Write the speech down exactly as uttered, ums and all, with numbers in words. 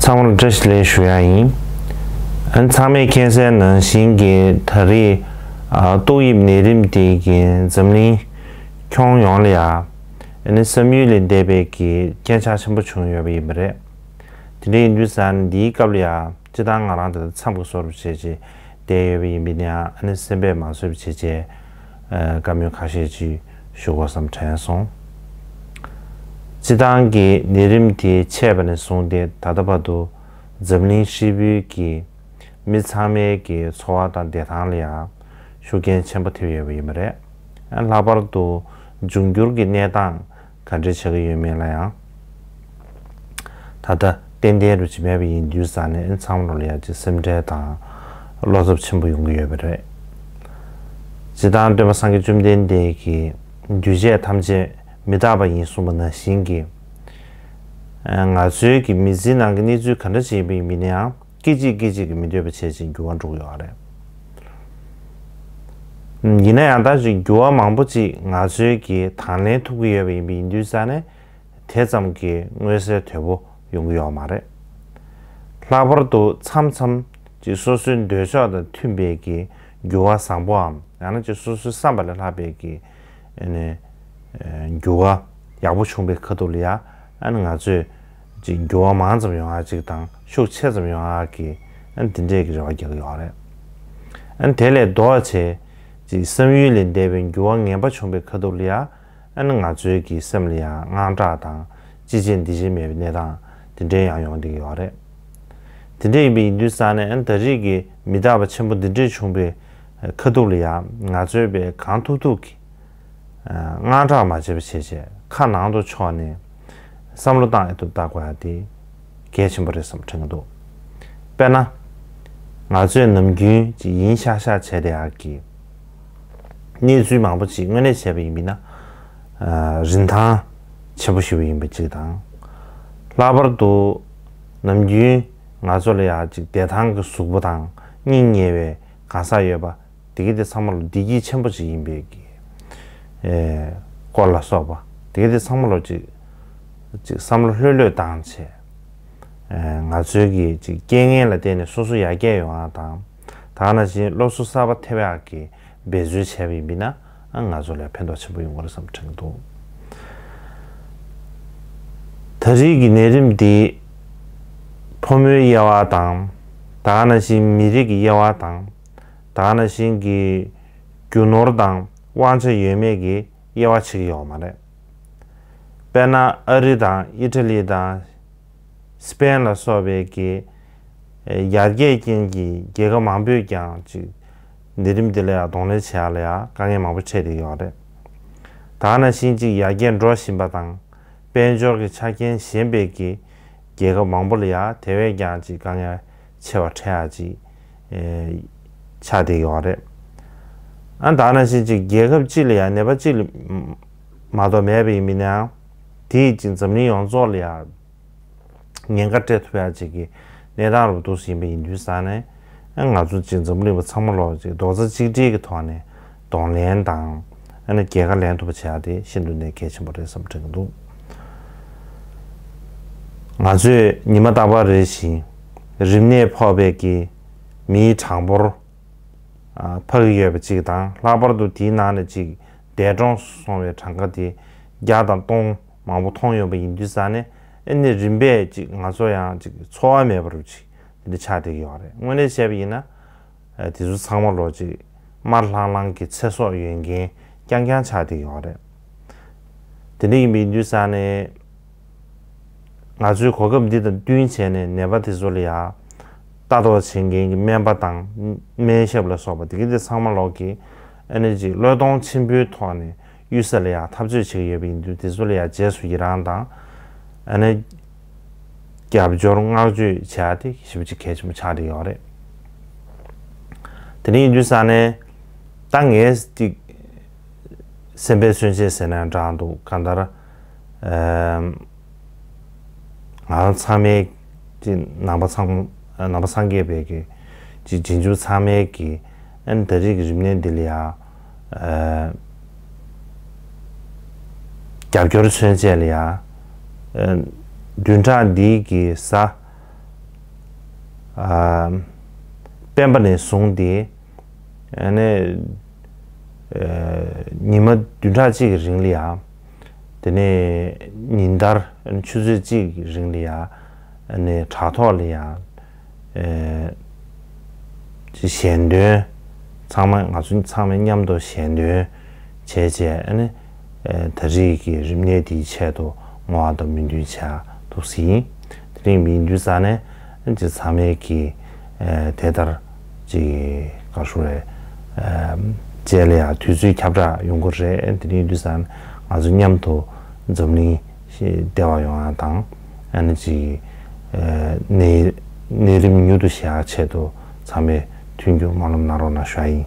ཚང་མར་བཀྲ་ཤིས་བདེ་ལེགས་ཞུ་ཡ་ཡིན། ཨ་ནི་ཚང་མས་མཁྱེན་གསལ་ནང་བཞིན་གྱི་ད་རེས་ཨ་ཏོག་དབྱིབས་ནད་རིམས་དེ་གིས་འཛམ་གླིང་ཁྱོན་ཡོངས་ལ་ཡ་ཨ་ནི་བསམ་ཡུལ་ལས་འདས་པའི་གི་རྐྱེན་ཆག་ཆེན་པོ་བྱུང་ཡོད་པ་ཡིན་པ་རེད། དེ་འདྲ་ཡིན་དུས་ཙང་འདིའི་སྐབས་ལ་ཡ་སྤྱིར་བཏང་ང་རང་དེ་ལ་འཚམས་ཀྱི་བཟོ་འདྲ་བྱས་རྗེས་བསྡད་ཡོད་པ་ཡིན་པས་ན་ཡང་ཨ་ནི་སེམས་པས་མ་བཟོད་པ་བྱས་རྗེས་ཨ་བཀའ་མོལ་ཁ་ཤས་ཅིག་ཞུ་དགོས་བསམ་དྲན་སོང་། སྤྱིར་བཏང་གི་ནད་རིམས་དེ་མཆེད་པ་ནས་བཟུང་སྟེ་ད་ལྟ་བར་དུ་འཛམ་གླིང་ཧྲིལ་པོའི་གི་མི་ཚང་མའི་གི་འཚོ་བ་དང་བདེ་ཐང་ལ་ཡང་ཤུགས་རྐྱེན་ཆེན་པོ་ཐེབས་ཡོད་པ་ཡིན་པ་རེད། ལྷག་པར་དུ་འབྱུང་འགྱུར་གྱི་གནས་སྟངས་ག་འདྲ་ཆགས་ཀྱི་ཡོད་མེད་ལ་ཡང་ད་ལྟ་ཏན་ཏན་རུ་ཅིག་མེད་པ་ཡིན་དུས་ཙང་ནས་ཚང་མ་ལ་ཡང་ཅིག་སེམས་ཁྲལ་དང་བློ་འཚབ་ཆེན་པོ་ཡོང་གི་ཡོད་པ་རེད། སྤྱིར་བཏང་སྟོན་པ་སངས་རྒྱས་བཅོམ་ལྡན་འདས་ཀྱིས་འདུས་བྱས་ཐམས་ཅད་མི་རྟག་པ་ཡིན་གསུངས་པ་ནང་བཞིན་གྱི། ང་ཚོའི་གི་མི་ཚེའི་ནང་གི་གནས་ཚུལ་ག་འདྲ་ཞིག་ཡིན་པ་ཡིན་ན་ཡང་སྐད་ཅིག་སྐད་ཅིག་གིས་མི་འདོད་པ་བྱས་ཅིག་འགྱུར་བ་འགྲོ་གི་ཡོད་རེད། ཡིན་ན་ཡང་ད་ཅིག་འགྱུར་བ་མང་པོ་ཅིག་ང་ཚོའི་གི་དང་ལེན་ཐུབ་ཀྱི་ཡོད་པ་ཡིན་པ་ཡིན་དུས་ཙང་ནས་དེ་ཙམ་གྱི་མངོན་གསལ་དོད་པོ་ཡོང་གི་ཡོད་མ་རེད། ལྷག་པར་དུ་མཚམས་མཚམས་ཅིག་སོ་སོའི་འདོད་ཕྱོགས་དང་མཐུན་པའི་གི་འགྱུར་བ་བཟང་པོའམ་ཡང་ན་ཅིག་སོ་སོའི་བསམ་པ་ལས་ལྷག་པའི་གི་ཨ་ནི་འགྱུར་བ་ཡག་པོ་བྱུང་པའི་ཁ་ཐུག་ལ་ཡ་ཨ་ནི་ང་ཚོས་ཅིག་འགྱུར་བ་མང་ཙམ་ཡོང་ཡག་ཅིག་དང་ཤུགས་ཆེ་ཙམ་ཡོང་ཡག་གི་ཨ་ནི་དེ་འདྲས་ཀྱི་རེ་བ་རྒྱག་གི་ཡོད་རེད། ཨ་ནི་དེ་ལས་ལྡོག་བྱས་ཅིག་བསམ་ཡུལ་ལས་འདས་པའི་འགྱུར་བ་ངན་པ་བྱུང་པའི་ཁ་ཐུག་ལ་ཡ་ཨ་ནི་ང་ཚོའི་གི་སེམས་ལ་ཡང་དངངས་སྐྲག་དང་ཅི་བྱེད་འདི་བྱེད་མེད་པའི་གནས་སྟངས་དེ་འདྲའི་ཡང་ཡོང་བསྡད་ཀྱི་ཡོད་རེད། དེ་འདྲ་ཡིན་པ་ཡིན་དུས་ཙང་ནས་ཨ་ནི་ད་རེས་ཀྱི་མི་རྟག་པ་ཆེན་པོ་འདི་འདྲས་བྱུང་པའི་ཁ་ཐུག་ལ་ཡང་ང་ཚོའི་པའི་གང་ཐུབ་ཐུབ་ཀྱི་དངངས་སྐྲག་མ་བྱེད་པ་བྱས་བྱས་ཁ་ནང་དུ་ཕྱོགས་ནས་བསམ་བློ་བཏང་ཨེ་ཐུབ་བཏང་དགོས་ཡ་དེ་གལ་ཆེན་པོ་རེད་བསམ་དྲན་གྱི་འདུག་དཔེར་ན། ང་ཚོས་ནམ་རྒྱུན་ཅིག་ཡིན་ཤག་ཤག་བྱས་བསྡད་ཡག་གི་གནས་ཚུལ་མང་པོ་ཅིག་དངོས་གནས་བྱས་པ་ཡིན་པས་ན། ཨ་རིན་ཐང་ཆེན་པོ་ཞིག་ཡིན་པ་ཅིག་དང་། ལྷག་པར་དུ་ནམ་རྒྱུན་ང་ཚོ་ལ་ཡང་ཅིག་བདེ་ཐང་གི་གཟུགས་པོ་དང་སྙིང་ཉེ་བའི་གང་ཟག་ཡོད་པ་དེ་ག་དེ་ཚང་མ་ལ་བདེ་སྐྱིད་ཆེན་པོ་ཅིག་ཡིན་པའི་གི་ཨེ་སྐོར་ལ་སོགས་པ་དེ་ག་དེ་ཚང་མ་ལ་ཅིག་ཅིག་བསམ་བློ་ལྷོད་ལྷོད་བཏང་བྱས། ཨེ་ང་ཚོའི་གི་ཅིག་རྐྱེན་ངན་ལ་བརྟེན་ནས་སོ་སོ་ཡར་རྒྱས་ཡོང་ཡག་དང་། ད་ག་ནང་བཞིན་སློབ་གསོ་གསར་པ་ཐེབས་ཡག་གི་འབད་རྩོལ་བྱས་པ་ཡིན་པས་ན་ཨ་ང་ཚོ་ལ་ཕན་ཐོགས་ཆེན་པོ་ཡོང་གི་རེད་བསམ་དྲན་གྱི་འདུག་ད་རེས་ཀྱི་ནད་རིམས་འདི་ཕོ་མོའི་དབྱེ་བ་དང་། ད་ག་ནང་བཞིན་མི་རིགས་ཀྱི་དབྱེ་བ་དང་། ད་ག་ནང་བཞིན་གྱི་རྒྱུ་ནོར་དང་དབང་ཆ་ཡོད་མེད་ཀྱི་དབྱེ་བ་ཕྱེ་གི་ཡོད་མ་རེད། དཔེར་ན་ཨ་རི་དང་ཨི་ཊ་ལི་དང་སི་པེན་ལ་སོགས་པའི་གི་ཡར་རྒྱས་ཅན་གྱི་རྒྱལ་ཁབ་མང་པོས་ཀྱང་ཅིག་ནད་རིམས་འདི་ལ་ཡང་གདོང་ལེན་བྱེད་ཡག་ལ་ཡང་དཀའ་ངལ་མང་པོ་འཕྲད་བསྡད་ཡོད་རེད། ད་ག་ནང་བཞིན་ཅིག་ཡར་རྒྱས་འགྲོ་བཞིན་པ་དང་དཔལ་འབྱོར་གྱི་ཆ་རྐྱེན་ཞན་པའི་གི་རྒྱལ་ཁབ་མང་པོ་ལ་ཡང་དེ་བས་ཀྱང་ཅིག་དཀའ་ངལ་ཆེ་བ་འཕྲད་ཡག་ཅིག་ཨེ་ཆགས་བསྡད་ཡོད་རེད། ཨ་ད་ག་ནང་བཞིན་ཅིག་རྒྱལ་ཁབ་གཅིག་ལ་ཡང་ནད་པ་གཅིག་ལ་མ་གཏོགས་མེད་པ་ཡིན་མིན་ནའང་དེས་ཅིག་འཛམ་གླིང་ཡོངས་རྫོགས་ལ་ཡང་ཉེན་ཁ་སྤྲད་ཐུབ་ཡག་ཅིག་གི་གནས་སྟངས་རུ་འདུག་ཟིན་པ་ཡིན་དུས་ཙང་ནས་ཨ་ང་ཚོ་ཅིག་འཛམ་གླིང་པ་ཚང་མ་ལོག་ཅིག་རྡོག་རྩ་གཅིག་སྒྲིལ་གྱི་ཐོག་ནས་གདོང་ལེན་དང་ཨ་ནི་རྒྱལ་ཁ་ལེན་ཐུབ་པ་བྱེད་ཡག་དེ་ཤིན་ཏུ་ནས་གལ་ཆེན་པོ་རེད་བསམ་དྲན་གྱི་འདུག་ང་ཚོས་ཉི་མ་རྟག་པར་རེ་བཞིན་རིམས་ནད་ཕོག་པའི་གི་མིའི་གྲངས་འབོར་ཨ་འཕར་གྱི་ཡོད་པ་གཅིག་དང་ལྷག་པར་དུ་དེའི་ནང་ནས་གཅིག་འདས་གྲོངས་སོང་བའི་གྲངས་ཀ་དེ་བརྒྱ་དང་སྟོང་མང་པོ་མཐོང་ཡོང་པ་ཡིན་དུས་ཙང་ནས་ཨ་ནི་རིམ་པས་གཅིག་ང་ཚོ་ཡང་གཅིག་འཚོ་བ་མེད་པ་རུ་གཅིག་དེ་འདྲ་ཆགས་བསྡད་ཀྱི་ཡོད་རེད། དངོས་གནས་བཤད་པ་ཡིན་ན་ཨ་དེ་ཚོ་ཚང་མ་ལོག་གཅིག་དམར་ལྷང་ལྷང་གི་ཚེ་སྲོག་ཡོད་མཁན་རྐྱང་རྐྱང་ཆགས་བསྡད་ཀྱི་ཡོད་རེད། དེ་འདྲ་ཡིན་པ་ཡིན་དུས་ཙང་ནས་ང་ཚོའི་གོ་སྐབས་འདི་དང་བསྟུན་བྱས་ནས་ནད་པ་དེ་ཚོ་ལ་ཡང་ལྟ་རྟོག་བྱེད་མཁན་གྱི་སྨན་པ་དང་སྨན་ཞབས་ལ་སོགས་པ་དེ་ག་དེ་ཚང་མ་ལོག་གིས་ཨ་ནི་ཅིག་བློས་གཏོང་ཆེན་པོའི་ཐོག་ནས་གཡུལ་ས་ལ་ཡང་འཐབ་རྩོད་བྱེད་ཀྱི་ཡོད་པ་ཡིན་དུས་དེ་ཚོ་ལ་ཡང་རྗེས་སུ་ཡི་རང་དང་ཨ་ནི་རྒྱབ་སྐྱོར་བསྔགས་བརྗོད་བྱེད་ཡ་དེ་ཞེ་པོ་ཅིག་གལ་ཆེན་པོ་ཆགས་བསྡད་ཡོད་རེད། དེ་འདྲ་ཡིན་དུས་ཙང་ནས་ད་ངས་ཅིག་སེམས་པའི་མཚོན་བྱེད་ཟེར་ན་འདྲ་འདུག་གང་ལྟར་ཨམ་ང་རང་ཚང་མའི་ཅིག་ནང་པ་ཚང་ནང་པ་སངས་རྒྱས་པའི་གི་ཅིག་རྗེས་འཇུག་ཚང་མའི་གི་ཨ་ནི་ད་རེས་ཀྱི་རིམས་ནད་འདི་ལ་ཡ་ཨ་རྒྱབ་སྐྱོར་མཚོན་བྱེད་ལ་ཡ་ཨ་བདུན་ཕྲག་འདིའི་གི་གཟའ་ ཨ། སྤེན་པ་ནས་བཟུང་སྟེ། ཨ་ནི། ཨ། ཉི་མ་བདུན་ཕྲག་གཅིག་གི་རིང་ལ་ཡ། དེ་ནས་ཉིན་ལྟར་ཆུ་ཚོད་གཅིག་གི་རིང་ལ་ཡ། ཨ་ནི་དྲ་ཐོག་ལ་ཡ། ཨ། ཞལ་འདོན། ཚང་མ་ང་ཚོ་ཚང་མས་མཉམ་དུ་ཞལ་འདོན་བྱས་བྱས། ཨ་ནི། ཨ། ད་རེས་ཀྱི་རིམས་ནད་འདིའི་ཆེད་དུ་བསྔོ་བ་དང་སྨོན་འདུན་བྱ་འདུག་ཟིན། དེ་རིང་མི་འདུས་ས་ནས་ཅི་ཚང་མས་ཀྱི། ཨ། དེ་ལྟར་ཅིག་ག་ཞུ་རེད། ཨ། བཅས་ལ་ཡང་དུས་ཚོད་ཁྱབ་བསྒྲགས་ཡོང་གི་རེད། དེ་རིང་འདུས་ས་ནས་ང་ཚོ་མཉམ་དུ་འཛམ་གླིང་བདེ་བ་ཡོང་ཡ་དང་། ཨ་ནི་ཅིག་ཨ། ནད་ནད་རིམས་མྱུར་དུ་ཞི་ཡ་ཆེད་དུ་ཚང་མས་མཐུན་འགྱུར་སྨོན་ལམ་གནང་རོགས་གནང་ཞུ་ཡ་ཡིན།